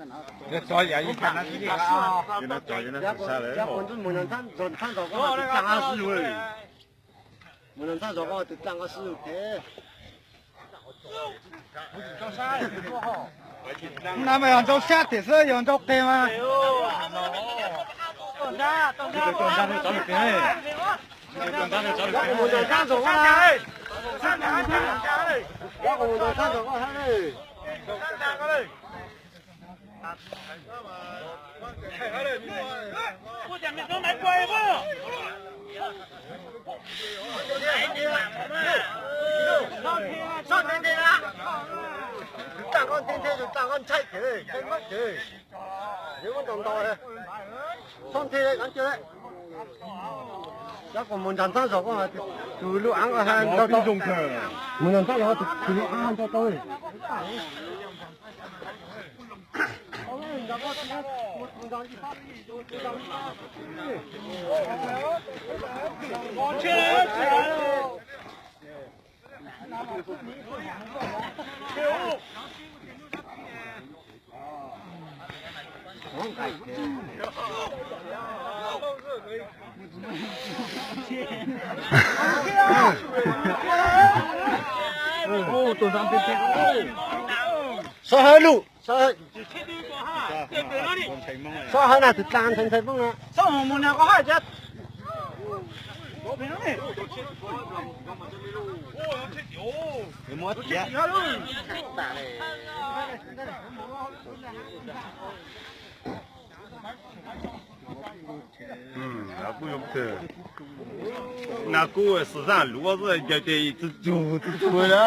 Yog tso yam li cas no tsis yeej. Yog no tso yog no tsis sa lawm. Mus no ntxhab zos ko tus dlaaj nqaj sib lug, mus no ntxhab zos ko tus dlaaj nqaj sib lug thiab. No mas yog nrau sab tiag xwb, yog nrau qeg mas. Mus nram ntxab zos ko, tus lub av ko ha nrau tau. Mus nram ntxab zos tus lub av nrau tau. Xov hawb lug, xov hawb na, tus dlaag ntshai ntshai Hmoob na. Kuv zoo kawg. Na kuv xav zaj luv xwb, ncaws tes txug txug txug txug na.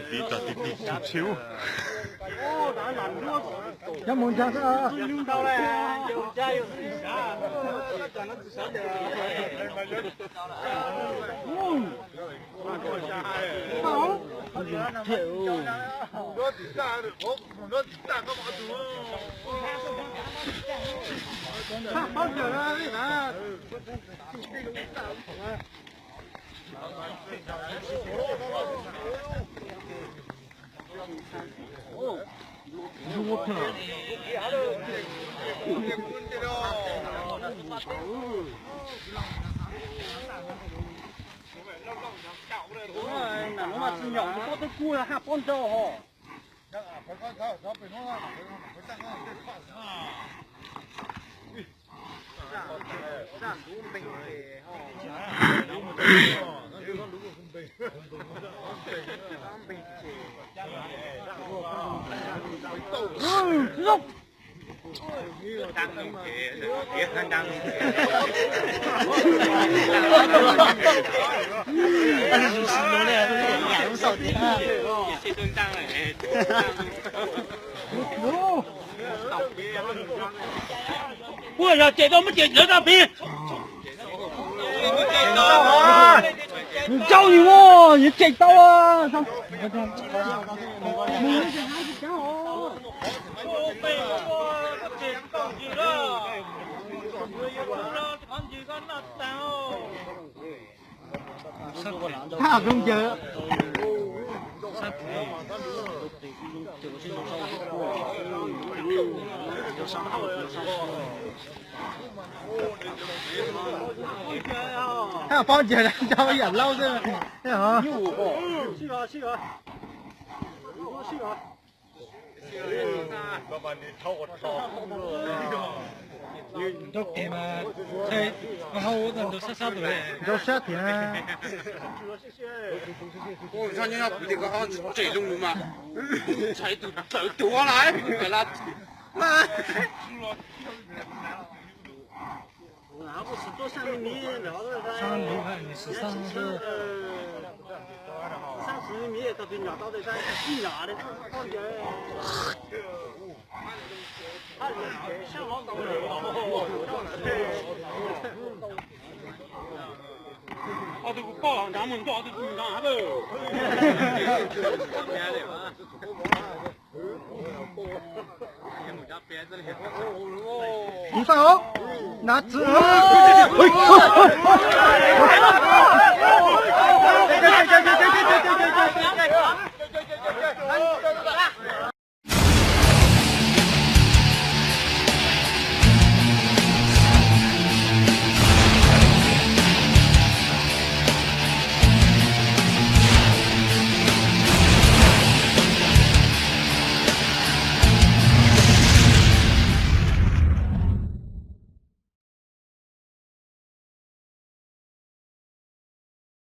Tiv tag tiv tig tsheb. Nyob mus ntag xwb. Kuj yog cem tau muab cem lawv tau pib. Nws cau nws, nws cem tau. Thaj zoo ncaws. Thaj pob ncaws rau yam laub xwb. Nrau qeg mas, nrau sab sab tus, nrau sab tiag na. Ntshai tus tawv tuag lawm. Ob tug kuv poj nrad mus nrog ob tug mus nrad hab. Mus tau, nav txwv.